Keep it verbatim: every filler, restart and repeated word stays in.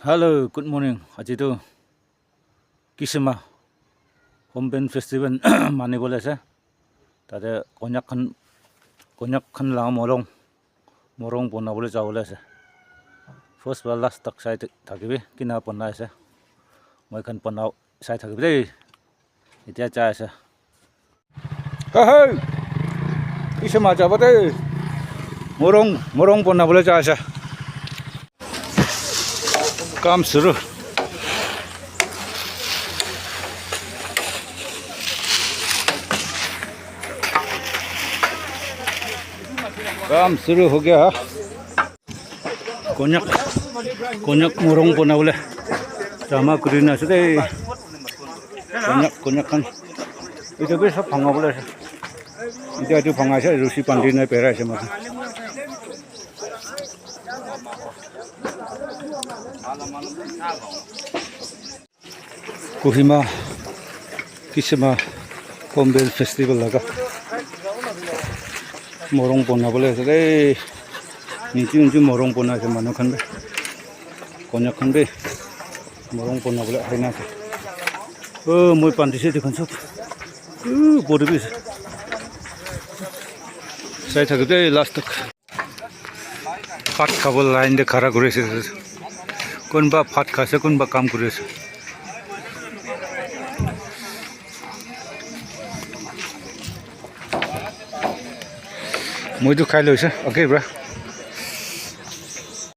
Hello, good morning. Aji tu Kisima Hornbill Festival mani bole ase. Tate konyak khan, konyak khan la morong, morong bona bole ja bole ase. First ba last tak sai thakibi kina bona ase. Moi khan bona sai thakibi dei. Etia jai ase. Hey, hey. Kisima jabo de. Morong, morong bona bole jai ase. Kam shuru. Kam shuru ho gaya. Konyak, konyak morong bona bole jama kuri na ase de. Konyak, konyak khan. Etu bi sob bhanga bole ase. Etu, etu bhanga ase, rusi bandi na pera ase moi khan. Kohima Kisima Hornbill Festival laga morong bona bole ase de. Ninti ninti morong bona ase manu khan bi. Konyak khan bi morong bona bole ahina ase. Oh, moi pandi se dikhan sob. Oh, body bi ase. Sai thakib de last tak. Bhat khabo line te khara kuri ase. Kunba bhat khaise, kunba kam kuri ase. Moi tu khai loise. Okay, bra.